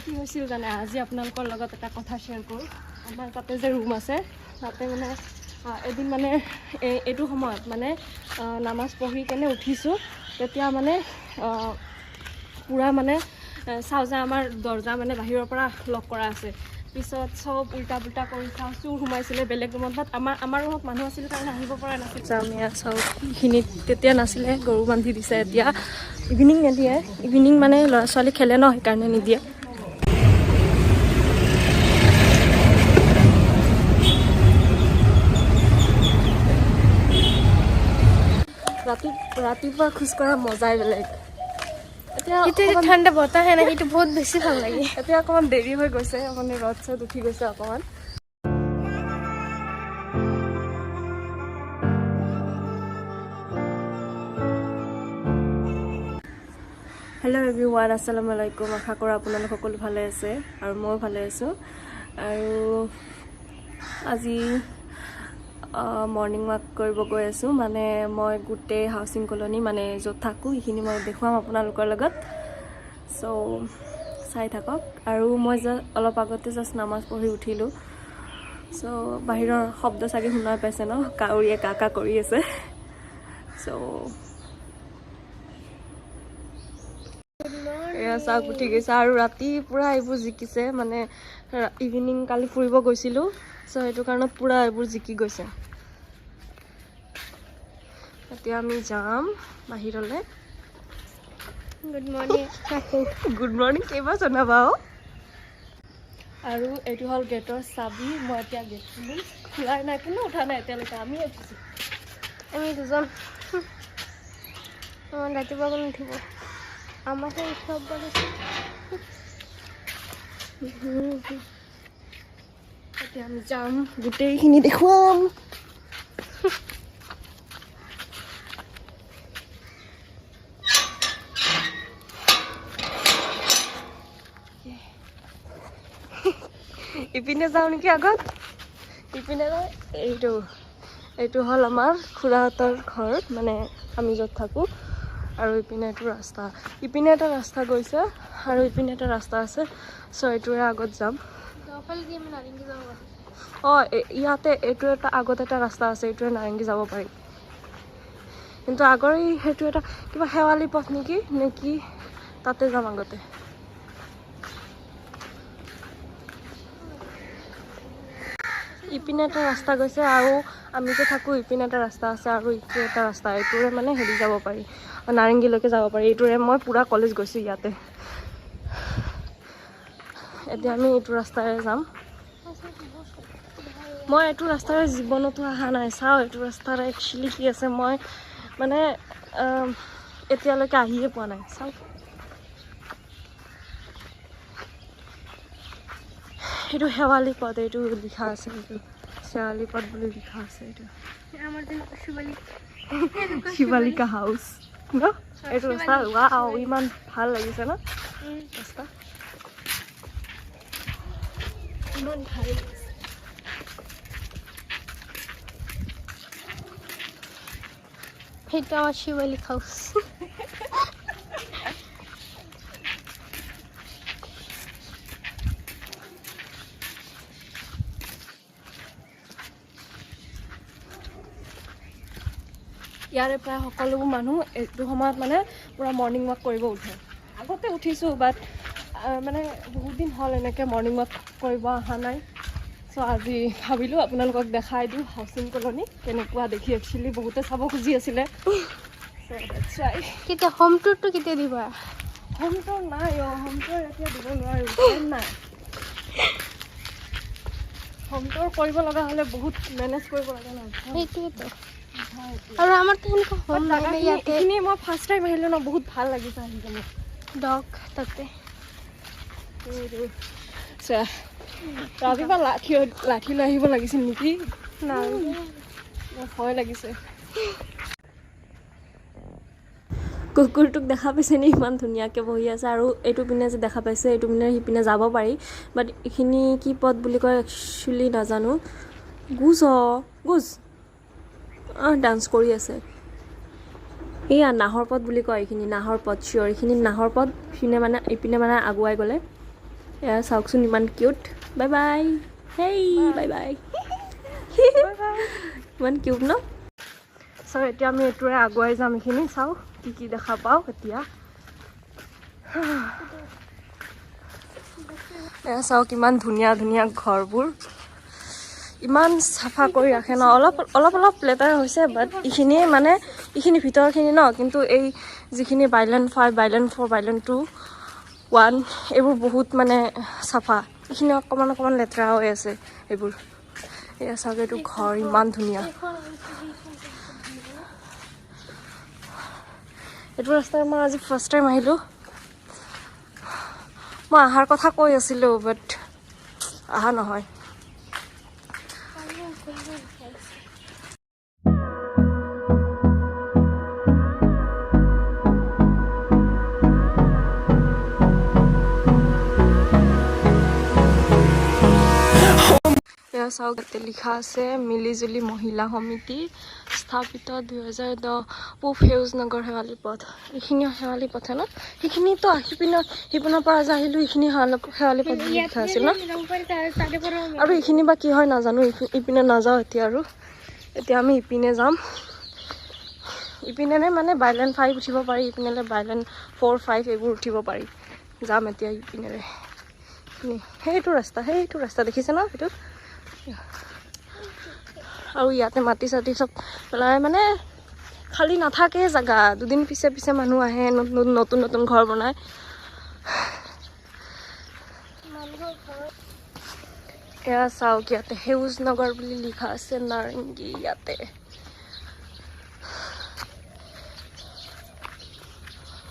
কি হৈছিল জানে? আজি আপোনালোকৰ লগত এটা কথা শ্বেয়াৰ কৰোঁ। আমাৰ তাতে যে ৰুম আছে, তাতে মানে এদিন মানে এইটো সময়ত মানে নামাজ পঢ়ি কেনে উঠিছোঁ, তেতিয়া মানে পূৰা মানে চাওঁ যে আমাৰ দৰ্জা মানে বাহিৰৰ পৰা লক কৰা আছে। পিছত চব উল্টা পুল্টা কৰি চাওঁ, চোৰ সোমাইছিলে বেলেগ ৰুমত। বাট আমাৰ ৰুমত মানুহ আছিল কাৰণে আহিব পৰা নাছিল। যাম, এয়া চাওঁ, এইখিনিত তেতিয়া নাছিলে, গৰু বান্ধি দিছে। এতিয়া ইভিনিং নিদিয়ে, ইভিনিং মানে ল'ৰা ছোৱালী খেলে ন, সেইকাৰণে নিদিয়ে। ৰাতিপুৱা খোজকঢ়া মজাই বেলেগ। এতিয়া এতিয়া যে ঠাণ্ডা বতাহ আহে না, সেইটো বহুত বেছি ভাল লাগে। এতিয়া অকণমান দেৰি হৈ গৈছে, মানে ৰ'দ চদ উঠি গৈছে অকণমান। হেল্ল' এভৰি ওৱান, আসসালামু আলাইকুম। আশা কৰোঁ আপোনালোক সকলো ভালে আছে আৰু ময়ো ভালে আছোঁ। আৰু আজি মৰ্ণিং ৱাক কৰিব গৈ আছোঁ। মানে মই গোটেই হাউচিং কলনী, মানে য'ত থাকোঁ, সেইখিনি মই দেখুৱাম আপোনালোকৰ লগত। চ' চাই থাকক। আৰু মই অলপ আগতে জাষ্ট নামাজ পঢ়ি উঠিলোঁ। চ' বাহিৰৰ শব্দ চাগে শুনাই পাইছে ন, কাউৰীয়ে কা কা কৰি আছে। চ' এয়া চাওক, উঠি গৈছে। আৰু ৰাতি পূৰা এইবোৰ জিকিছে, মানে ইভিনিং কালি ফুৰিব গৈছিলোঁ, চ' সেইটো কাৰণত পূৰা এইবোৰ জিকি গৈছে। এতিয়া আমি যাম বাহিৰলৈ। Good morning. Good morning কেইবাৰ জনাবা অ'? আৰু এইটো হ'ল গেটৰ চাবি। মই এতিয়া গেট খুলিম। খোলাই নাই, কোনো উঠা নাই এতিয়ালৈকে, আমি উঠিছোঁ। আমি দুজন। আমাৰ ৰাতিপুৱা কোন উঠিব? আমাৰহে উঠিব পাৰিছে। এতিয়া আমি যাম, গোটেইখিনি দেখুৱাম। ইপিনে যাওঁ নেকি আগত? ইপিনে যাওঁ। এইটো হ'ল আমাৰ খুৰাহঁতৰ ঘৰ, মানে আমি য'ত থাকোঁ। আৰু ইপিনে এইটো ৰাস্তা, ইপিনে এটা ৰাস্তা গৈছে আৰু ইপিনে এটা ৰাস্তা আছে। চ' এইটোৰে আগত যাম। দফালেদি আমি নাৰেংগী যাব পাৰোঁ। অঁ, ইয়াতে এইটো এটা আগত এটা ৰাস্তা আছে, এইটোৰে নাৰেংগী যাব পাৰি। কিন্তু আগৰ এই সেইটো এটা কিবা শেৱালি পথ নেকি নে কি, তাতে যাম আগতে। ইপিনে এটা ৰাস্তা গৈছে আৰু আমি যে থাকোঁ ইপিনে এটা ৰাস্তা আছে আৰু ইটো এটা ৰাস্তা, এইটোৰে মানে হেৰি যাব পাৰি, নাৰেংগীলৈকে যাব পাৰি। এইটোৰে মই পূৰা কলেজ গৈছোঁ ইয়াতে। এতিয়া আমি এইটো ৰাস্তাৰে যাম। মই এইটো ৰাস্তাৰে জীৱনতো অহা নাই। চাওঁ এইটো ৰাস্তাৰে একচুৱেলি কি আছে। মই মানে এতিয়ালৈকে আহিয়ে পোৱা নাই। চাওঁ, এইটো শেৱালি পথ, এইটো লিখা আছে, এইটো শেৱালি পথ বুলি লিখা আছে এইটো। আমাৰ যেন শিৱালী শিৱালিকা হাউচ ন এইটো ৰাস্তা। ৱাও, ইমান ভাল লাগিছে ন ৰাস্তা? ইমান ভাল লাগিছে। সেইটো আমাৰ শিৱালিক হাউচ। ইয়াৰে প্ৰায় সকলোবোৰ মানুহ এইটো সময়ত মানে পূৰা মৰ্ণিং ৱাক কৰিব উঠে। আগতে উঠিছোঁ, বাট মানে বহুত দিন হ'ল এনেকৈ মৰ্ণিং ৱাক কৰিব অহা নাই। চ' আজি ভাবিলোঁ আপোনালোকক দেখাই দিওঁ হাউচিং কলনী কেনেকুৱা দেখি। একচুৱেলি বহুতে চাব খুজি আছিলে। So that's why. কেতিয়া হোম টুৰটো কেতিয়া দিবা? হোম টুৰ নাই অ', হোম টুৰ এতিয়া দিব নোৱাৰোঁ, টাইম নাই। হোম টুৰ কৰিব লগা হ'লে বহুত মেনেজ কৰিব লাগে ন। সেইটোৱেতো, আৰু আমাৰতো সেনেকুৱা হোম নাই না ইয়াতে। এইখিনি মই ফাৰ্ষ্ট টাইম আহিলোঁ ন, বহুত ভাল লাগিছে আহি কেনে। ডগ তাতে। আচ্ছা, ৰাতিপুৱা লাঠি লৈ আহিব লাগিছিল নেকি? নালাগে। মোৰ ভয় লাগিছে। কুকুৰটোক দেখা পাইছে নি? ইমান ধুনীয়াকৈ বহি আছে। আৰু এইটো পিনে যে দেখা পাইছে, এইটো পিনে সিপিনে যাব পাৰি, বাট এইখিনি কি পথ বুলি কয় একচুৱেলি নাজানো। গুজ, অ' গুজ, অঁ, ডান্স কৰি আছে। এইয়া নাহৰ পথ বুলি কয় এইখিনি, নাহৰ পথ চিয়ৰ। এইখিনি নাহৰ পথ, ইপিনে মানে আগুৱাই গ'লে এয়া চাওকচোন, ইমান কিউট। বাই বাই, হেই, বাই বাই। ইমান কিউট ন? চ' এতিয়া আমি এইটোৰে আগুৱাই যাম। এইখিনি চাওঁ কি কি দেখা পাওঁ এতিয়া। এয়া চাওক, ইমান ধুনীয়া ধুনীয়া ঘৰবোৰ, ইমান চাফা কৰি ৰাখে ন। অলপ অলপ অলপ লেতেৰা হৈছে, বাট এইখিনিয়ে মানে এইখিনি ভিতৰখিনি ন। কিন্তু এই যিখিনি bylane 5, bylane 4, bylane 2, 1, এইবোৰ বহুত মানে চাফা। এইখিনি অকণমান অকণমান লেতেৰা হৈ আছে এইবোৰ। এয়া চাওক, এইটো ঘৰ ইমান ধুনীয়া। এইটো ৰাস্তাত মই আজি ফাৰ্ষ্ট টাইম আহিলোঁ। মই অহাৰ কথা কৈ আছিলোঁ, বাট অহা নহয়। এয়া চাওক, ইয়াতে লিখা আছে মিলিজুলি মহিলা সমিতি, স্থাপিত 2010, পূব সেউজ নগৰ, শেৱালি পথ। এইখিনি শেৱালি পথে ন? সেইখিনিতো সিপিনৰ সিপিনৰ পৰা যে আহিলোঁ, এইখিনি শেৱালি পথ বুলি লিখা আছিল ন? আৰু এইখিনি বা কি হয় নাজানো। ইপিনে নাযাওঁ এতিয়া আৰু। এতিয়া আমি ইপিনে যাম। ইপিনেৰে মানে বাইলেন 5 উঠিব পাৰি, ইপিনেৰে বাইলেন 4, 5 এইবোৰ উঠিব পাৰি। যাম এতিয়া ইপিনেৰে। সেইটো ৰাস্তা, সেইটো ৰাস্তা দেখিছে ন সেইটো? আৰু ইয়াতে মাটি চাটি চব পেলাই মানে খালী নাথাকে জেগা। দুদিন পিছে পিছে মানুহ আহে, নতুন নতুন নতুন ঘৰ বনায়। এয়া চাওক, ইয়াতে সেউজ নগৰ বুলি লিখা আছে, নাৰেংগী। ইয়াতে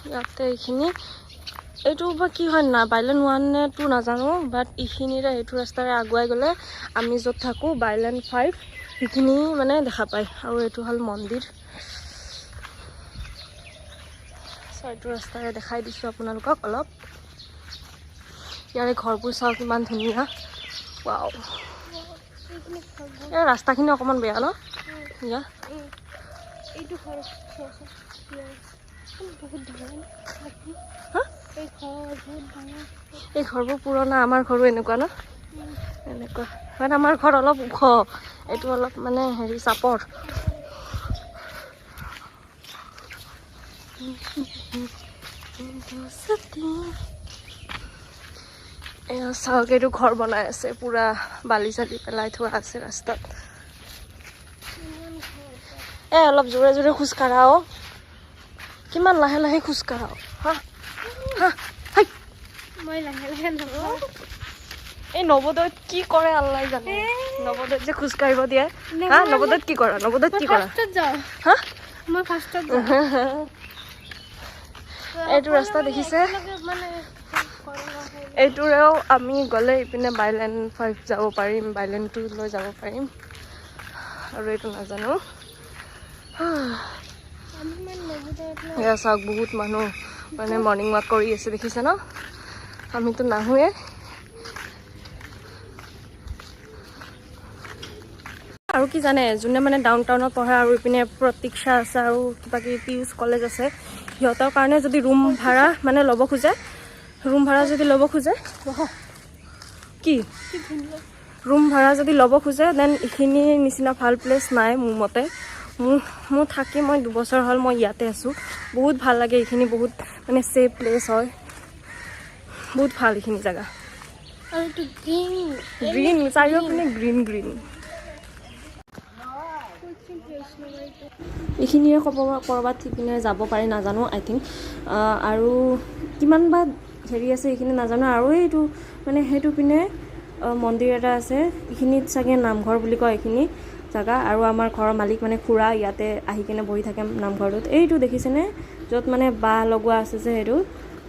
ইয়াতে এইখিনি, এইটো বা কি হয় না, বাইলেন 1 নে 2 নাজানো, বাট এইখিনিৰে এইটো ৰাস্তাৰে আগুৱাই গ'লে আমি য'ত থাকোঁ বাইলেন 5, সেইখিনি মানে দেখা পায়। আৰু এইটো হ'ল মন্দিৰ। চ' এইটো ৰাস্তাৰে দেখাই দিছোঁ আপোনালোকক অলপ। ইয়াৰে ঘৰবোৰ চাওক, ইমান ধুনীয়া। ৱাও, এই ৰাস্তাখিনি অকণমান বেয়া ন ইয়াৰ? এইটো ঘৰ বহুত ডাঙৰ। হা? এই ঘৰ বহুত ডাঙৰ। এই ঘৰবোৰ পুৰণা। আমাৰ ঘৰো এনেকুৱা ন? এনেকুৱা মানে আমাৰ ঘৰ অলপ ওখ, এইটো অলপ মানে হেৰি চাপৰ। এয়া চাওক, এইটো ঘৰ বনাই আছে, পুৰা বালি চালি পেলাই থোৱা আছে ৰাস্তাত। এ অলপ জোৰে জোৰে খোজকাঢ়া অ', কিমান লাহে লাহে খোজকাঢ়া? হা হা হাই। মই লাহে লাহে নকওঁ। এই নৱোদয়ত কি কৰে আল্লাই জানে। নৱোদয়ত যে খোজকাঢ়িব দিয়ে, হা, নৱোদয়ত কি কৰা? নৱোদয়ত কি কৰা? ফাৰ্ষ্টত যাওঁ। হা? মই ফাৰ্ষ্টত যাওঁ। এইটো ৰাস্তা দেখিছে? মানে এইটোৰেও আমি গ'লে ইপিনে বাইলেন 5 যাব পাৰিম, বাইলেন 2 লৈ যাব পাৰিম। আৰু এইটো নাজানো। আমি মানে নৱোদয়ত ন। এয়া চাওক, বহুত মানুহ মানে মৰ্ণিং ৱাক কৰি আছে, দেখিছে ন? আমিতো নাহোৱে। আৰু কি জানে, যোনে মানে ডাউন টাউনত পঢ়ে আৰু ইপিনে প্ৰতীক্ষা আছে আৰু কিবা কিবি পিয়ুষ কলেজ আছে, সিহঁতৰ কাৰণে যদি ৰুম ভাড়া মানে ল'ব খোজে, ৰুম ভাড়া যদি ল'ব খোজে, কি ৰুম ভাড়া যদি ল'ব খোজে, then এইখিনি নিচিনা ভাল প্লেচ নাই মোৰ মতে। মোৰ থাকি মই 2 বছৰ হ'ল, মই ইয়াতে আছোঁ। বহুত ভাল লাগে এইখিনি, বহুত মানে ছেফ প্লেচ হয়, বহুত ভাল এইখিনি জেগা। আৰু এইটো গ্ৰীণ। গ্ৰীণ, চাৰিওপিনে গ্ৰীণ গ্ৰীণ। এইখিনিয়ে ক'ব, ক'ৰবাত সিপিনে যাব পাৰি নাজানো, আই থিংক। আৰু কিমান বা হেৰি আছে এইখিনি নাজানো। আৰু এইটো মানে সেইটো পিনে মন্দিৰ এটা আছে, এইখিনিত চাগে নামঘৰ বুলি কয় এইখিনি জেগা। আৰু আমাৰ ঘৰৰ মালিক মানে খুৰা ইয়াতে আহি কিনে বহি থাকে নামঘৰটোত। এইটো দেখিছেনে, য'ত মানে বাঁহ লগোৱা আছে যে, সেইটো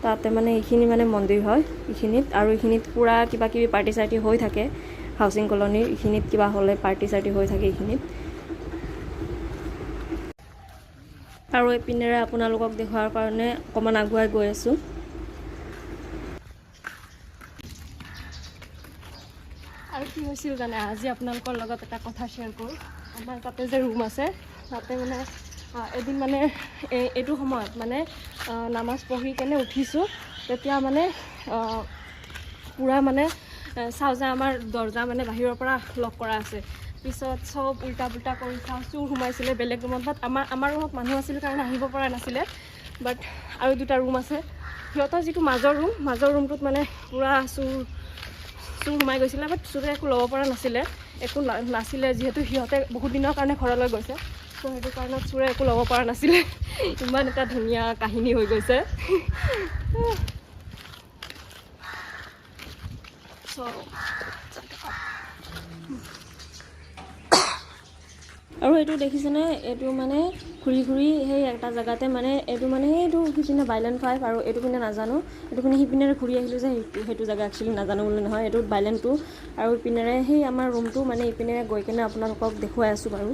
তাতে মানে এইখিনি মানে মন্দিৰ হয় এইখিনিত। আৰু এইখিনিত পূৰা কিবা কিবি পাৰ্টি চাৰ্টি হৈ থাকে। হাউচিং কলনীৰ এইখিনিত কিবা হ'লে পাৰ্টি চাৰ্টি হৈ থাকে এইখিনিত। আৰু এইপিনেৰে আপোনালোকক দেখুওৱাৰ কাৰণে অকণমান আগুৱাই গৈ আছোঁ। আৰু কি হৈছিল জানে? আজি আপোনালোকৰ লগত এটা কথা শ্বেয়াৰ কৰোঁ। আমাৰ তাতে যে ৰুম আছে, তাতে মানে এদিন মানে এইটো সময়ত মানে নামাজ পঢ়ি কেনে উঠিছোঁ, তেতিয়া মানে পূৰা মানে চাওঁ যে আমাৰ দৰ্জা মানে বাহিৰৰ পৰা লক কৰা আছে। পিছত চব উল্টা পুল্টা কৰি চাওঁ, চোৰ সোমাইছিলে বেলেগ ৰুমত। বাট আমাৰ ৰুমত মানুহ আছিল কাৰণে আহিব পৰা নাছিলে। বাট আৰু দুটা ৰুম আছে, সিহঁতৰ যিটো মাজৰ ৰুম, মাজৰ ৰুমটোত মানে পূৰা চোৰ চোৰ সোমাই গৈছিলে। বাট চোৰে একো ল'ব পৰা নাছিলে, একো নাছিলে, যিহেতু সিহঁতে বহুত দিনৰ কাৰণে ঘৰলৈ গৈছে। ত' সেইটো কাৰণত চোৰে একো ল'ব পৰা নাছিলে। ইমান এটা ধুনীয়া কাহিনী হৈ গৈছে। চ' আৰু এইটো দেখিছেনে, এইটো মানে ঘূৰি ঘূৰি সেই এটা জেগাতে মানে এইটো মানে সেইটো সিপিনে বাইলেন 5 আৰু এইটো পিনে নাজানো, এইটো পিনে সিপিনেৰে ঘূৰি আহিলোঁ যে সেইটো জেগা একচুৱেলি নাজানো বুলি নহয়, এইটো বাইলেন 2 আৰু ইপিনেৰে সেই আমাৰ ৰুমটো মানে ইপিনেৰে গৈ কেনে আপোনালোকক দেখুৱাই আছোঁ বাৰু।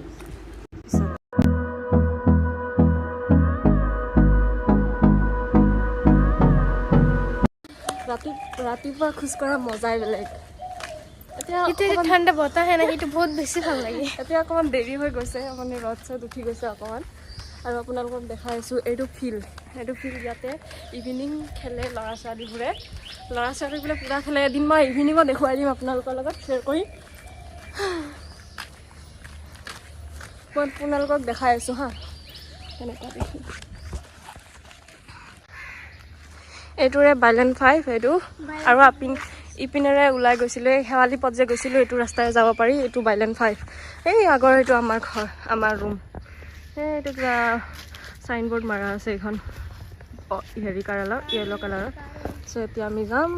ৰাতিপুৱা খোজকঢ়া মজাই বেলেগ। এতিয়া এতিয়া ঠাণ্ডা বতাহ আহে না, সেইটো বহুত বেছি ভাল লাগে। এতিয়া অকণমান দেৰি হৈ গৈছে, মানে ৰ'দ চ'দ উঠি গৈছে অকণমান। আৰু আপোনালোকক দেখাই আছোঁ এইটো ফিল্ড, এইটো ফিল্ড ইয়াতে ইভিনিং খেলে ল'ৰা ছোৱালীবোৰে, ল'ৰা ছোৱালীবোৰে পূৰা খেলে। এদিন মই ইভিনিঙত দেখুৱাই দিম আপোনালোকৰ লগত, শ্বেয়াৰ কৰিম। মই আপোনালোকক দেখাই আছোঁ হা, কেনেকুৱা দেখি। এইটোৰে বাইলেন 5 এইটো, আৰু ইপিনেৰে ওলাই গৈছিলোঁ, এই শেৱালি পথ যে গৈছিলোঁ এইটো ৰাস্তাৰে যাব পাৰি। এইটো বাইলেন 5, এই আগৰ এইটো আমাৰ ঘৰ, আমাৰ ৰুম। এইটো কিবা চাইনবোৰ্ড মাৰা আছে এইখন, হেৰি কালাৰৰ, য়েল্ল' কালাৰৰ। চ' এতিয়া আমি যাম।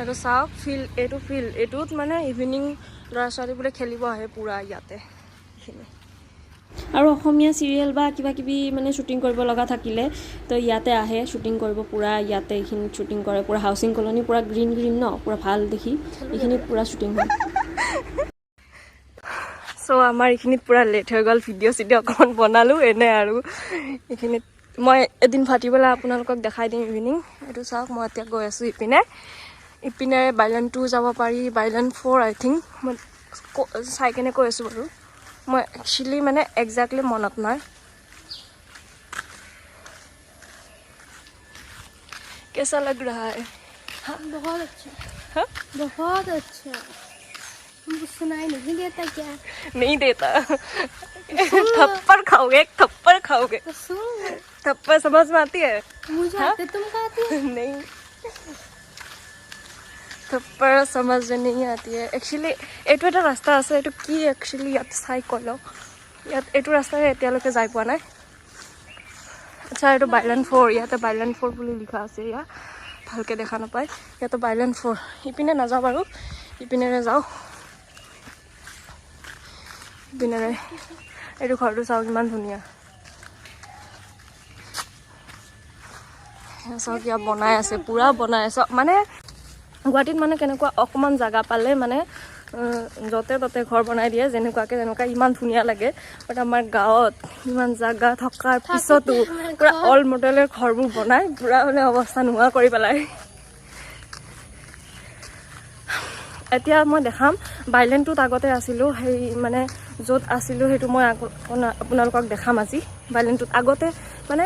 আৰু চাওক ফিল্ড, এইটো ফিল্ড, এইটোত মানে ইভিনিং ল'ৰা ছোৱালীবোৰে খেলিব আহে পূৰা ইয়াতে এইখিনি। আৰু অসমীয়া চিৰিয়েল বা কিবা কিবি মানে শ্বুটিং কৰিব লগা থাকিলে তো ইয়াতে আহে শ্বুটিং কৰিব, পূৰা ইয়াতে এইখিনিত শ্বুটিং কৰে। পূৰা হাউচিং কলনি, পূৰা গ্ৰীণ গ্ৰীণ ন, পূৰা ভাল দেখি এইখিনিত পূৰা শ্বুটিং হয়। চ' আমাৰ এইখিনিত পূৰা লেট হৈ গ'ল, ভিডিঅ' চিডিঅ' অকণমান বনালোঁ এনে। আৰু এইখিনিত মই এদিন ভাটিবেলা আপোনালোকক দেখাই দিম ইভিনিং। এইটো চাওক, মই এতিয়া গৈ আছোঁ ইপিনে, ইপিনে বাইলেন 2 যাব পাৰি, বাইলেন 4 আই থিংক, মই চাই কেনে কৈ আছোঁ বাৰু, মই একচুৱেলি মানে একজেক্টলি মনত নাই। কেঁচা লগ ৰহা হে? बहुत अच्छा, हाँ? बहुत अच्छा। तुमको सुनाई नहीं देता क्या? नहीं देता। थप्पड़ खाओगे, एक थप्पड़ खाओगे। तो सुन। थप्पड़ समझ में आती है? मुझे हाँ? आते, तुमको आती है? नहीं, थप्पड़ समझ में नहीं आती है एक्चुअली। এইটো এটা ৰাস্তা আছে, এইটো কি একচুৱেলি ইয়াত চাই কৈ লওঁ। ইয়াত এইটো ৰাস্তাৰে এতিয়ালৈকে যাই পোৱা নাই। আচ্ছা, এইটো বাইলেন 4, ইয়াতে বাইলেন 4 বুলি লিখা আছে, ইয়াত ভালকৈ দেখা নাপায়। ইয়াতে বাইলেন 4, ইপিনে নাযাওঁ বাৰু, ইপিনেৰে যাওঁ। ইপিনেৰে এইটো ঘৰটো চাওক ইমান ধুনীয়া। চাওক ইয়াত বনাই আছে, পূৰা বনাই আছে। মানে গুৱাহাটীত মানে কেনেকুৱা অকণমান জাগা পালে মানে য'তে ত'তে ঘৰ বনাই দিয়ে, যেনেকুৱাকৈ তেনেকুৱা, ইমান ধুনীয়া লাগে। বাট আমাৰ গাঁৱত ইমান জাগা থকাৰ পিছতো পূৰা অল্ড মডেলৰ ঘৰবোৰ বনাই পূৰা মানে অৱস্থা নোহোৱা কৰি পেলায়। এতিয়া মই দেখাম বাইলেনটোত আগতে আছিলোঁ, সেই মানে য'ত আছিলোঁ সেইটো মই আপোনালোকক দেখাম আজি। বাইলেনটোত আগতে মানে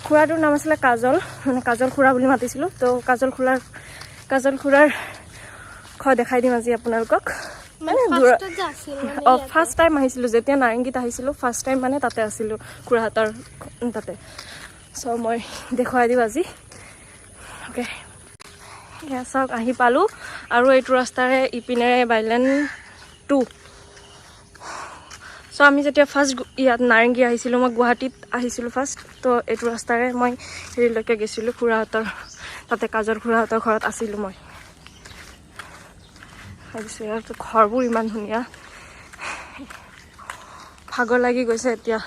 খুৰাটোৰ নাম আছিলে কাজল, মানে কাজল খুৰা বুলি মাতিছিলোঁ। তো কাজল খুৰাৰ ঘৰ দেখাই দিম আজি আপোনালোকক। মানে দূৰত অঁ, ফাৰ্ষ্ট টাইম আহিছিলোঁ যেতিয়া নাৰেংগীত আহিছিলোঁ, ফাৰ্ষ্ট টাইম মানে তাতে আছিলোঁ খুৰাহঁতৰ তাতে। চ' মই দেখুৱাই দিম আজি। অ'কে, এয়া চাওক আহি পালোঁ। আৰু এইটো ৰাস্তাৰে ইপিনেৰে বাইলেন 2। চ' আমি যেতিয়া ফাৰ্ষ্ট ইয়াত নাৰেংগী আহিছিলোঁ, মই গুৱাহাটীত আহিছিলোঁ ফাৰ্ষ্ট, তো এইটো ৰাস্তাৰে মই হেৰিলৈকে গৈছিলোঁ, খুৰাহঁতৰ তাতে, কাজল খুৰাহঁতৰ ঘৰত আছিলোঁ মই। ভাবিছোঁ ইয়াত ঘৰবোৰ ইমান ধুনীয়া, ভাগৰ লাগি গৈছে এতিয়া।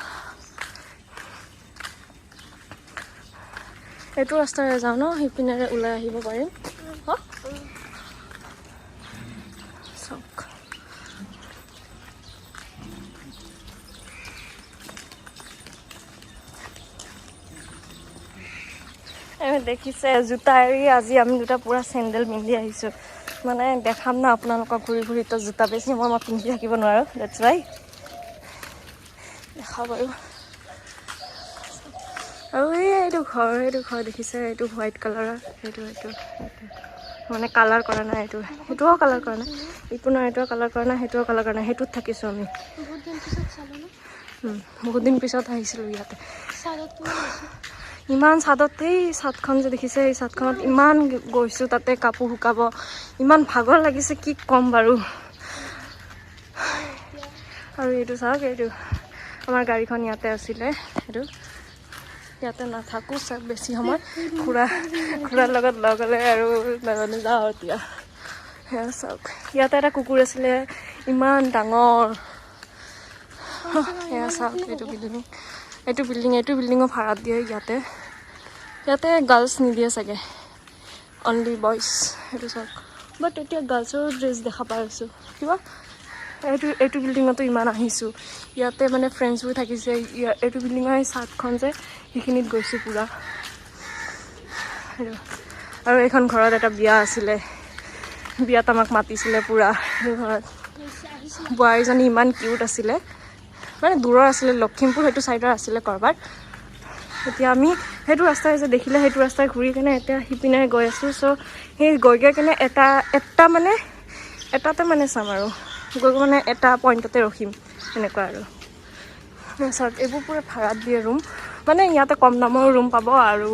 এইটো ৰাস্তাৰে যাওঁ ন, সেইপিনেৰে ওলাই আহিব পাৰিম। চাওক দেখিছে জোতা এৰি আজি আমি দুটা পূৰা চেণ্ডেল পিন্ধি আহিছোঁ। মানে দেখাম ন আপোনালোকক ঘূৰি ঘূৰি, তো জোতা বেছি মই পিন্ধি থাকিব নোৱাৰোঁ, that's Y দেখাওঁ বাৰু। আৰু এই এইটো ঘৰ, এইটো ঘৰ দেখিছে, এইটো হোৱাইট কালাৰৰ, এইটো এইটো এইটো মানে কালাৰ কৰা নাই, এইটো সেইটোও কালাৰ কৰা নাই, ইপিনৰ এইটোও কালাৰ কৰা নাই, সেইটোও কালাৰ কৰা নাই, সেইটোত থাকিছোঁ আমি। বহুত দিন পিছত চালো ন। বহুত দিন পিছত আহিছিলোঁ ইয়াতে। চাদত কিমান গৈছো। ইমান চাদত, এই চাদখন যে দেখিছে, এই চাদখনত ইমান গৈছোঁ, তাতে কাপোৰ শুকাব ইমান ভাগৰ লাগিছে, কি ক'ম বাৰু। আৰু এইটো চাওক, এইটো আমাৰ গাড়ীখন ইয়াতে আছিলে, সেইটো ইয়াতে নাথাকোঁ চাওক বেছি সময়, খুৰাৰ লগত লগ হ'লে আৰু নাজানো, যাওঁ এতিয়া। সেয়া চাওক, ইয়াতে এটা কুকুৰ আছিলে ইমান ডাঙৰ। সেয়া চাওক, এইটো বিল্ডিং, এইটো বিল্ডিং, এইটো বিল্ডিঙো ভাড়াত দিয়ে ইয়াতে। ইয়াতে গাৰ্লছ নিদিয়ে চাগে, অনলি বইজ। সেইটো চাওক, বাট এতিয়া গাৰ্লছৰো ড্ৰেছ দেখা পাই আছোঁ কিবা। এইটো বিল্ডিঙতো ইমান আহিছোঁ, ইয়াতে মানে ফ্ৰেণ্ডছবোৰ থাকিছে। এইটো বিল্ডিঙৰ এই চাদখন যে, সেইখিনিত গৈছোঁ পূৰা। আৰু এইখন ঘৰত এটা বিয়া আছিলে, বিয়াত আমাক মাতিছিলে পূৰা। সেই ঘৰত বোৱাৰীজনী ইমান কিউট আছিলে, মানে দূৰৰ আছিলে, লখিমপুৰ সেইটো ছাইডৰ আছিলে ক'ৰবাত। এতিয়া আমি সেইটো ৰাস্তাই যে দেখিলে, সেইটো ৰাস্তাই ঘূৰি কেনে এতিয়া সিপিনে গৈ আছোঁ। চ' সেই গৈ গৈ কেনে এটা এটা মানে এটাতে মানে চাম আৰু গৈ গৈ মানে এটা পইণ্টতে ৰখিম সেনেকুৱা আৰু। চাওক, এইবোৰ পূৰা ভাড়াত দিয়ে ৰুম, মানে ইয়াতে কম দামৰ ৰুম পাব আৰু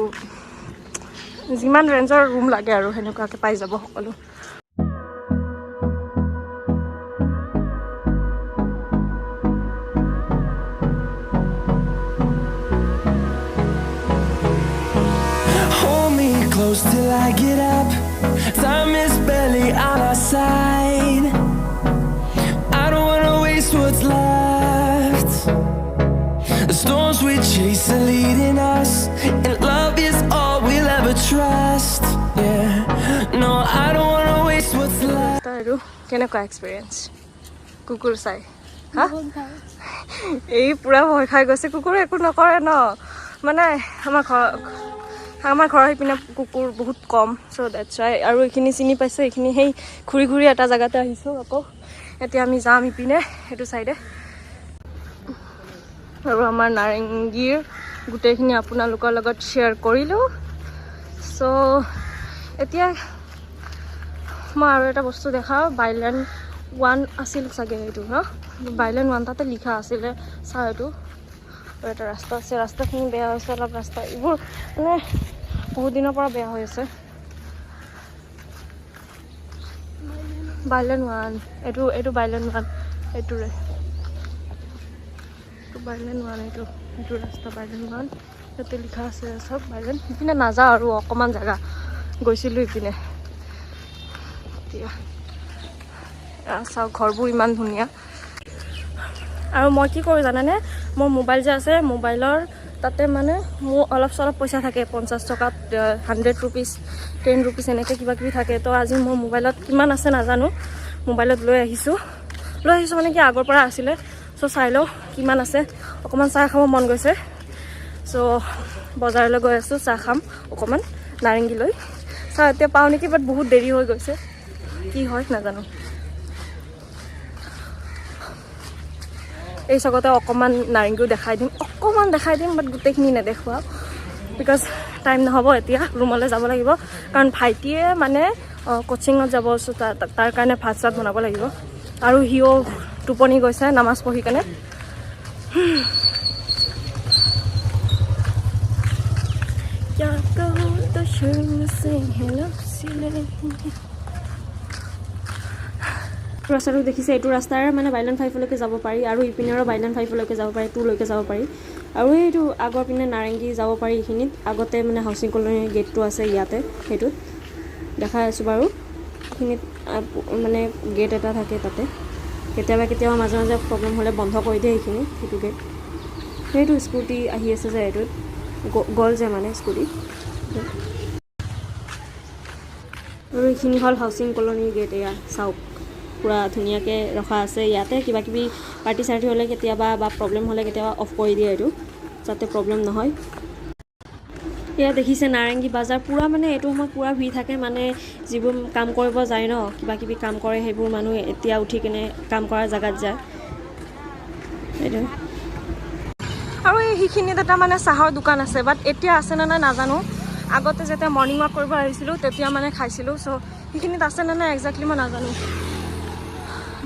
যিমান ৰেঞ্জৰ ৰুম লাগে আৰু সেনেকুৱাকৈ পাই যাব সকলো। Hold me close till I get up. Time is barely on our side. I don't wanna waste what's left. The storms we chase are leading us, and love is all we'll ever trust. Yeah, no, I don't wanna waste what's left. আৰু কেনেকুৱা experience কুকুৰ চাই? হা? বহুত ভাল। এই পূৰা ভয় খাই গৈছে। কুকুৰে একো নকৰে ন, মানে আমাৰ ঘৰৰ সেইপিনে কুকুৰ বহুত কম, চ' that's Y. আৰু এইখিনি চিনি পাইছে, এইখিনি সেই ঘূৰি ঘূৰি এটা জেগাতে আহিছোঁ আকৌ। এতিয়া আমি যাম ইপিনে সেইটো চাইডে। আৰু আমাৰ নাৰেংগীৰ গোটেইখিনি আপোনালোকৰ লগত শ্বেয়াৰ কৰিলোঁ। চ' এতিয়া মই আৰু এটা বস্তু দেখাওঁ। বাইলেন 1 আছিল চাগে এইটো ন, বাইলেন 1 তাতে লিখা আছিলে, চাওঁ এইটো। আৰু এটা ৰাস্তা আছে, ৰাস্তাখিনি বেয়া হৈছে অলপ, ৰাস্তা এইবোৰ মানে বহুত দিনৰ পৰা বেয়া হৈ আছে। বাইলেন 1, এইটো বাইলেন 1, এইটোৰে এইটো বাইলেন 1, এইটো ৰাস্তা বাইলেন 1, ইয়াতে লিখা আছে চব বাইলেন। সিপিনে নাযাওঁ আৰু, অকণমান জেগা গৈছিলোঁ ইপিনে। এতিয়া চাওক ঘৰবোৰ ইমান ধুনীয়া। আৰু মই কি কৰোঁ জানানে, মোৰ মোবাইল যে আছে, মোবাইলৰ তাতে মানে মোৰ অলপ চলপ পইচা থাকে, 50 টকাত, 100 ৰুপিজ, 10 ৰুপিজ এনেকৈ কিবা কিবি থাকে। তো আজি মোৰ মোবাইলত কিমান আছে নাজানো, মোবাইলত লৈ আহিছোঁ, লৈ আহিছোঁ মানে কি আগৰ পৰা আছিলে। চ' চাই লওঁ কিমান আছে, অকণমান চাহ খাব মন গৈছে। চ' বজাৰলৈ গৈ আছোঁ, চাহ খাম অকণমান নাৰেংগী লৈ। চাহ এতিয়া পাওঁ নেকি, বাট বহুত দেৰি হৈ গৈছে, কি হয় নাজানো। এই চকতে অকণমান নাৰেংগীও দেখাই দিম, অকণমান দেখাই দিম, বাট গোটেইখিনি নেদেখুৱাওঁ, because time নহ'ব। এতিয়া ৰুমলৈ যাব লাগিব, কাৰণ ভাইটিয়ে মানে কোচিঙত যাব, চ' তাৰ কাৰণে ভাত চাত বনাব লাগিব। আৰু সিও টোপনি গৈছে নামাজ পঢ়ি কেনে। क्या कहूँ तो शर्म से है लफ्ज़ नहीं। ৰাস্তাটো দেখিছে, এইটো ৰাস্তাৰে মানে বাইলেন ফাইভলৈকে যাব পাৰি, আৰু ইপিনেৰো বাইলেন ফাইভলৈকে যাব পাৰি, টুলৈকে যাব পাৰি। আৰু এইটো আগৰ পিনে নাৰেংগী যাব পাৰি। এইখিনিত আগতে মানে হাউচিং কলনীৰ গেটটো আছে ইয়াতে, সেইটোত দেখাই আছোঁ বাৰু। এইখিনিত মানে গেট এটা থাকে, তাতে কেতিয়াবা কেতিয়াবা মাজে মাজে প্ৰব্লেম হ'লে বন্ধ কৰি দিয়ে সেইখিনি, সেইটো গেট। সেইটো স্কুটি আহি আছে যে, এইটোত গ'ল যে মানে স্কুটি। আৰু এইখিনি হ'ল হাউচিং কলনীৰ গেট। এয়া চাওক, পূৰা ধুনীয়াকৈ ৰখা আছে। ইয়াতে কিবা কিবি পাৰ্টি চাৰ্টি হ'লে কেতিয়াবা বা প্ৰব্লেম হ'লে কেতিয়াবা অফ কৰি দিয়ে এইটো, যাতে প্ৰব্লেম নহয়। এয়া দেখিছে নাৰেংগী বজাৰ, পূৰা মানে এইটো সময়ত পূৰা ভিৰ থাকে, মানে যিবোৰ কাম কৰিব যায় ন, কিবা কিবি কাম কৰে, সেইবোৰ মানুহ এতিয়া উঠি কেনে কাম কৰা জেগাত যায়। সেইটো। আৰু এই সেইখিনিত এটা মানে চাহৰ দোকান আছে, বাট এতিয়া আছে নে নাই নাজানো। আগতে যেতিয়া মৰ্ণিং ৱাক কৰিব আহিছিলোঁ তেতিয়া মানে খাইছিলোঁ। চ' সেইখিনিত আছে নে নাই একজেক্টলি মই নাজানো,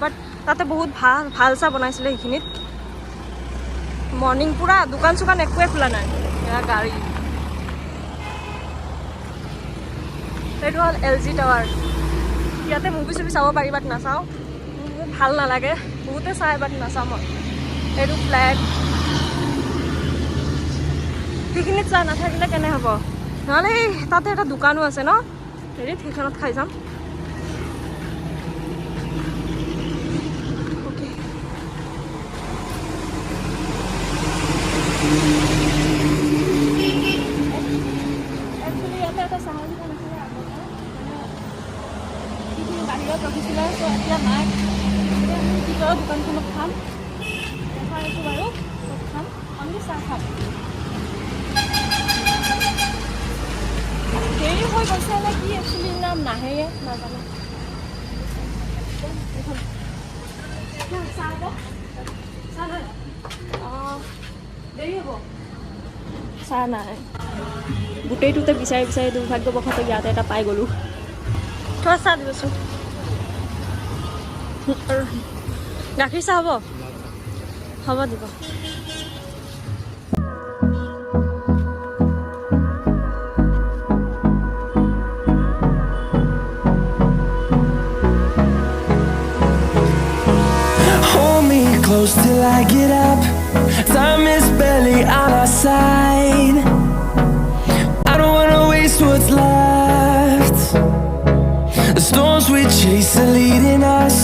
বাট তাতে বহুত ভাল ভাল চাহ বনাইছিলে সেইখিনিত। মৰ্ণিং পূৰা দোকান চোকান একোৱে খোলা নাই। এয়া গাড়ী, এইটো হ'ল এল জি টাৱাৰ। ইয়াতে মুভি চুভি চাব পাৰি, বাট নাচাওঁ, মোৰ ভাল নালাগে। বহুতে চাই, বাট নাচাওঁ মই। এইটো ফ্লেট, সেইখিনিত চাহ নাথাকিলে কেনে হ'ব? নহ'লে এই তাতে এটা দোকানো আছে ন হেৰিত, সেইখনত খাই যাম। অ'কে, একচুৱেলি ইয়াতে এটা চাহৰ দোকান আছিলে আগতে, মানে সেইখিনি বাহিৰত ৰখিছিলে, চ' এতিয়া নাই। এতিয়া আমি ভিতৰৰ দোকানখনত খাম। দেখাই আছোঁ বাৰু ক'ত খাম। অনলি চাহ খাম। দেৰি হৈ গৈছে নে কি একচুৱেলি, নাম নাহেয়ে নাজানো। এইখন চাহ হ'ব, চাহ নাই। অঁ, দেৰি হ'ব, চাহ নাই। গোটেইটোতে বিচাৰি বিচাৰি দুৰ্ভাগ্যবশতঃ ইয়াতে এটা পাই গ'লোঁ। থোৱা, চাহ দিবচোন। গাখীৰ চাহ হ'ব, হ'ব দিব। Hold me close till I get up. Time is barely on our side. I don't wanna waste what's left. The storms we chase are leading us,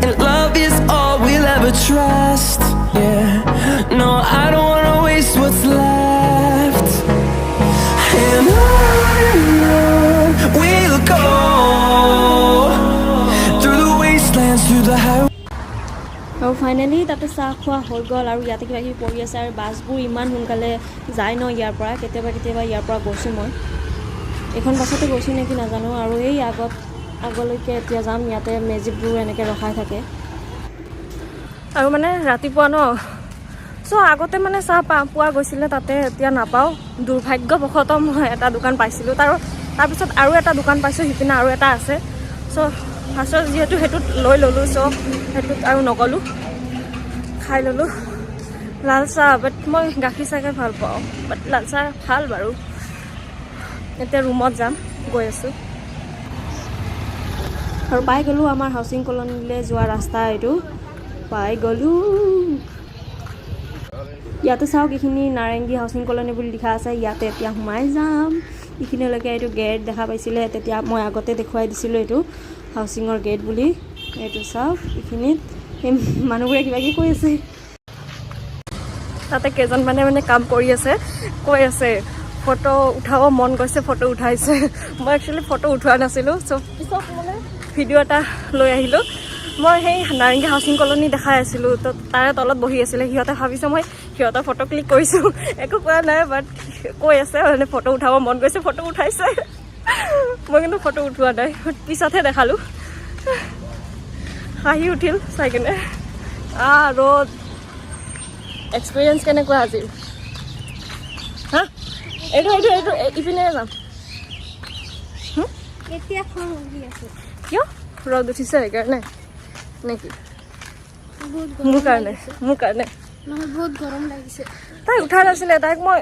and love is all we'll ever trust. Yeah, no, I don't wanna waste what's left. And on we'll go through the wastelands, through the highways. আৰু finally তাতে চাহ খোৱা হৈ গ'ল। আৰু ইয়াতে কিবা কিবি পৰি আছে। আৰু বাছবোৰ ইমান সোনকালে যায় ন ইয়াৰ পৰা, কেতিয়াবা কেতিয়াবা ইয়াৰ পৰা গৈছোঁ মই। এইখন বাছতে গৈছোঁ নেকি নাজানো। আৰু এই আগলৈকে এতিয়া যাম। ইয়াতে মেজিকবোৰ এনেকৈ ৰখাই থাকে। আৰু মানে ৰাতিপুৱা ন, চ' আগতে মানে চাহ পোৱা গৈছিলে তাতে, এতিয়া নাপাওঁ। দুৰ্ভাগ্যবশতঃ মই এটা দোকান পাইছিলোঁ, তাৰপিছত আৰু এটা দোকান পাইছোঁ, সিপিনে আৰু এটা আছে। চ' ফাৰ্ষ্টত যিহেতু সেইটোত লৈ ল'লোঁ, চ' সেইটোত আৰু নগ'লোঁ, খাই ল'লোঁ লাল চাহ। বাট মই গাখীৰ চাহকে ভাল পাওঁ, বাট লাল চাহ ভাল বাৰু। এতিয়া ৰুমত যাম, গৈ আছোঁ। আৰু পাই গ'লোঁ আমাৰ হাউচিং কলনীলৈ যোৱা ৰাস্তা, এইটো পাই গ'লোঁ। ইয়াতে চাওক, এইখিনি নাৰেংগী হাউচিং কলনী বুলি লিখা আছে। ইয়াতে এতিয়া সোমাই যাম। এইখিনিলৈকে এইটো গেট দেখা পাইছিলে, তেতিয়া মই আগতে দেখুৱাই দিছিলোঁ এইটো হাউচিঙৰ গেট বুলি। এইটো চাওক, এইখিনিত সেই মানুহবোৰে কিবা কিবি কৈ আছে। তাতে কেইজনমানে মানে কাম কৰি আছে, কৈ আছে ফটো উঠাব মন গৈছে, ফটো উঠাইছে। মই একচুৱেলি ফটো উঠোৱা নাছিলোঁ, চ' পিছত মানে ভিডিঅ' এটা লৈ আহিলোঁ। মই সেই নাৰেংগী হাউচিং কলনী দেখাই আছিলোঁ, তো তাৰে তলত বহি আছিলে সিহঁতে। ভাবিছে মই সিহঁতৰ ফটো ক্লিক কৰিছোঁ। একো কোৱা নাই, বাট কৈ আছে মানে ফটো উঠাব মন গৈছে, ফটো উঠাইছে। মই কিন্তু ফটো উঠোৱা নাই, পিছতহে দেখালোঁ। হাঁহি উঠিল চাই কেনে। ৰ'দ। এক্সপিৰিয়েঞ্চ কেনেকুৱা আজিৰ? হা, এইটো ইপিনে যাম। এতিয়া খং উঠি আছে। কিয়? ৰ'দ উঠিছে সেইকাৰণে নেকি? বহুত মোৰ গৰম কাৰণে লাগিছে। মোৰ কাৰণে। নহয়, বহুত গৰম লাগিছে। তাই উঠা নাছিলে, তাইক মই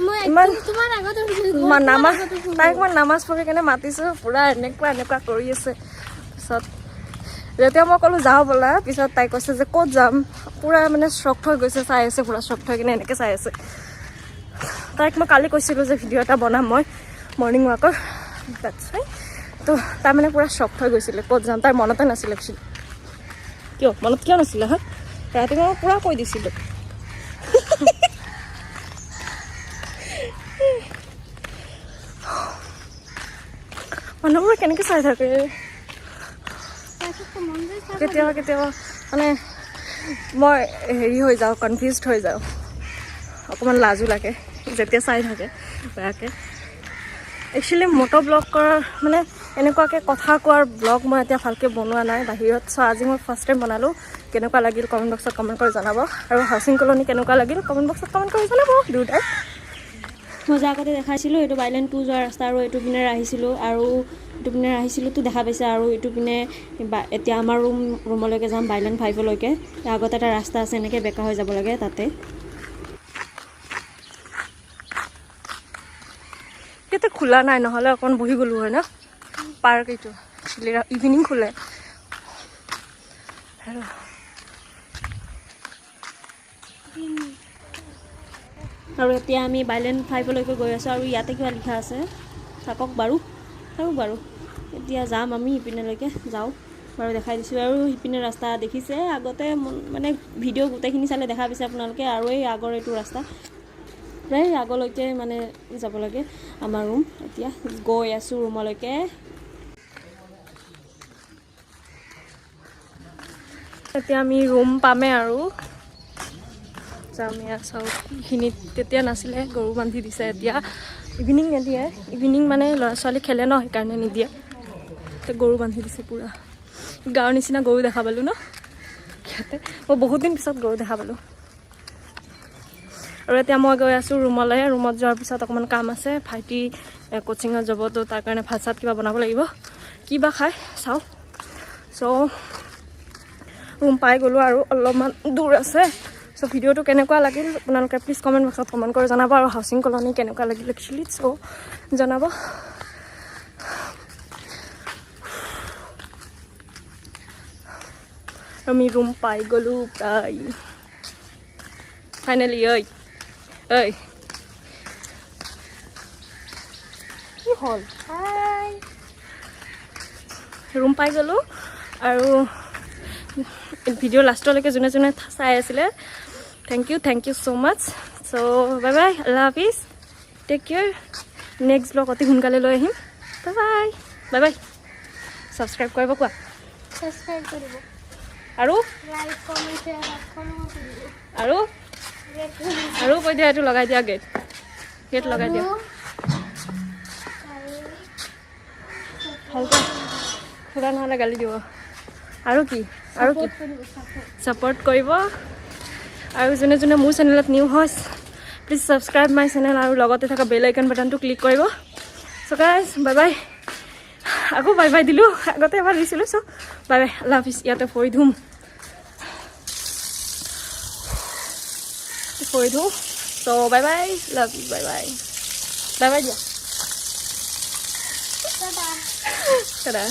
মই একদম তোমাৰ আগত উঠিছো। নামাজ, তাইক মই নামাজ পঢ়ি কেনে মাতিছোঁ, পূৰা এনেকুৱা এনেকুৱা কৰি আছে। পিছত যেতিয়া মই ক'লোঁ যাওঁ ব'লা, পিছত তাই কৈছে যে ক'ত যাম? পূৰা মানে শ্বক হৈ গৈছে, চাই আছে, পূৰা শ্বক হৈ কিনে এনেকৈ চাই আছে। তাইক মই কালি কৈছিলোঁ যে ভিডিঅ' এটা বনাম মই মৰ্ণিং ৱাকৰ, that's Y. তো তাই মানে পূৰা শ্বক হৈ গৈছিলে, ক'ত যাম, তাইৰ মনতে নাছিলে একচুৱেলি। কিয় মনত কিয় নাছিলে? হা, ৰাতিপুৱা মই পূৰা কৈ দিছিলোঁ। মানুহবোৰে কেনেকৈ চাই থাকে কেতিয়াবা কেতিয়াবা, মানে মই হেৰি হৈ যাওঁ, কনফিউজ হৈ যাওঁ, অকণমান লাজো লাগে যেতিয়া চাই থাকে বেয়াকৈ। একচুৱেলি মটো ব্লগ কৰাৰ মানে এনেকুৱাকৈ কথা কোৱাৰ ব্লগ মই এতিয়া ভালকৈ বনোৱা নাই বাহিৰত। চ' আজি মই ফাৰ্ষ্ট টাইম বনালোঁ। কেনেকুৱা লাগিল কমেণ্ট বক্সত কমেণ্ট কৰি জনাব আৰু হাউচিং কলনী কেনেকুৱা লাগিল কমেণ্ট বক্সত কমেণ্ট কৰি জনাব দুয়োটাই। মই যে আগতে দেখাইছিলোঁ, এইটো বাইলেন 2 যোৱাৰ ৰাস্তা আৰু এইটো পিনেৰে আহিছিলোঁ আৰু এইটো পিনেৰে আহিছিলোঁতো দেখা পাইছে। আৰু এইটো পিনে এতিয়া আমাৰ ৰুমলৈকে যাম, বাইলেন 5লৈকে। আগতে এটা ৰাস্তা আছে, এনেকৈ বেকা হৈ যাব লাগে তাতে। ইয়াতে খোলা নাই, নহ'লে অকণ বহি গ'লোঁ হয় ন। পাৰ্ক এইটো ইভিনিং খোলে। আৰু আৰু এতিয়া আমি বাইলেন 5লৈকে গৈ আছোঁ আৰু ইয়াতে কিবা লিখা আছে, থাকক বাৰু, থাকক বাৰু। এতিয়া যাম আমি ইপিনেলৈকে, যাওঁ বাৰু, দেখাই দিছোঁ। আৰু সিপিনে ৰাস্তা দেখিছে আগতে, মানে ভিডিঅ' গোটেইখিনি চালে দেখা পাইছে আপোনালোকে। আৰু এই আগৰ এইটো ৰাস্তা প্ৰায় আগলৈকে মানে যাব লাগে আমাৰ ৰুম। এতিয়া গৈ আছোঁ ৰুমলৈকে। এতিয়া আমি ৰুম পামেই আৰু যাম। ইয়াত চাওক, এইখিনিত তেতিয়া নাছিলে, গৰু বান্ধি দিছে। এতিয়া ইভিনিং নিদিয়ে, ইভিনিং মানে ল'ৰা ছোৱালী খেলে ন, সেইকাৰণে নিদিয়ে। এতিয়া গৰু বান্ধি দিছে, পূৰা গাঁৱৰ নিচিনা গৰু দেখা পালোঁ ন ইয়াতে। মই বহুত দিন পিছত গৰু দেখা পালোঁ। আৰু এতিয়া মই গৈ আছোঁ ৰুমলৈ। ৰুমত যোৱাৰ পিছত অকণমান কাম আছে, ভাইটি কোচিঙত যাব, তো তাৰ কাৰণে ভাত চাত কিবা বনাব লাগিব, কিবা খাই চাওঁ। চ' ৰুম পাই গ'লোঁ আৰু অলপমান দূৰ আছে। চ' ভিডিঅ'টো কেনেকুৱা লাগিল আপোনালোকে প্লিজ কমেণ্ট বক্সত কমেণ্ট কৰি জনাব আৰু হাউচিং কলনী কেনেকুৱা লাগিল একচুৱেলি চ' জনাব। আমি ৰুম পাই গ'লোঁ প্ৰায় ফাইনেলি। ঐ ঐ, কি হ'ল? ৰুম পাই গ'লোঁ। আৰু ভিডিঅ' লাষ্টলৈকে যোনে যোনে চাই আছিলে, thank you, thank you so much. So bye bye, Allah Hafiz, take care. Next vlog অতি সোনকালে লৈ আহিম। Bye bye, bye bye. Subscribe কৰিব কোৱা। ছাবস্ক্ৰাইব কৰিব। আৰু লাইক, কমেণ্ট, শ্বেয়াৰ, ফ'ল' কৰিব। আৰু আৰু কৈ দিয়া, এইটো লগাই দিয়া, গেট গেট লগাই দিয়া ভালকৈ খোলা, নহ'লে গালি দিব। আৰু কি, আৰু কি? ছাপৰ্ট কৰিব। আৰু যোনে যোনে মোৰ চেনেলত নিউ হয়, প্লিজ ছাবস্ক্ৰাইব my channel আৰু লগতে থকা বেল আইকন বাটনটো ক্লিক কৰিব। চ' গাইজ, বাই বাই। আকৌ বাই বাই দিলোঁ, আগতে এবাৰ দিছিলোঁ। চ' বাই বাই, আল্লাহ হাফিজ। ইয়াতে ভৰি ধুম, ভৰি ধুওঁ। চ' bye bye, Allah Hafiz, bye bye, bye bye দিয়া। টাটা।